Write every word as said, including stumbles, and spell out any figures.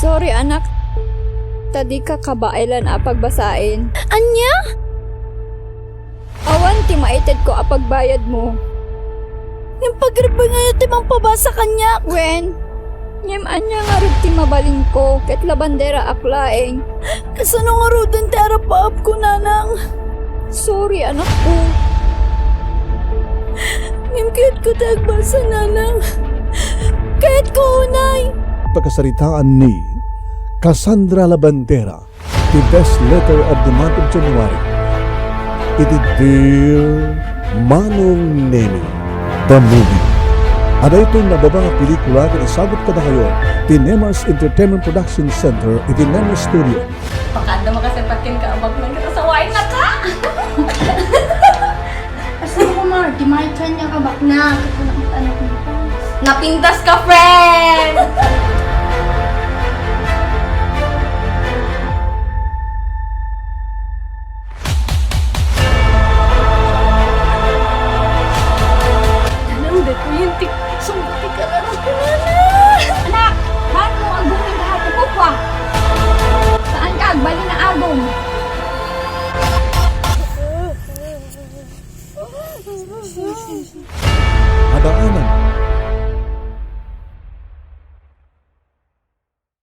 Sorry, anak. Ta dika kabaelan a pagbasaen. Ania? Awan ti maitedko a pagbayadmo. Ngem pagribbengyo ti mangpabasa kaniak. Wen, ngem ania ngarud ti mabalinko ket labanderak laeng? Kasano ngaruden ti arapaapko, nanang? Sorry, anakko. Ngem kayatko ti agbasa, nanang. Kayatko unay. Pakasaritaan ni Cassandra Labandera, the best letter of the month of January. Iti Dear Manong Nemi, the movie. Adda daytoy nababa nga pelikula ket isagop kadakayo ti Nemar's Entertainment Production Center iti Nemar Studio. Baka adda makasirpat ken ka, abak na kita sa wine na ka! Asa mo, Mar? Di maitran niya ka, bak na. Ito na kita napintas. Napintas ka, friend! Nanang, daytoy ti sungit ti kararag ko, nana. Anak, haan mo agum nga hati ko pa. Saan ka agbalin nga agum?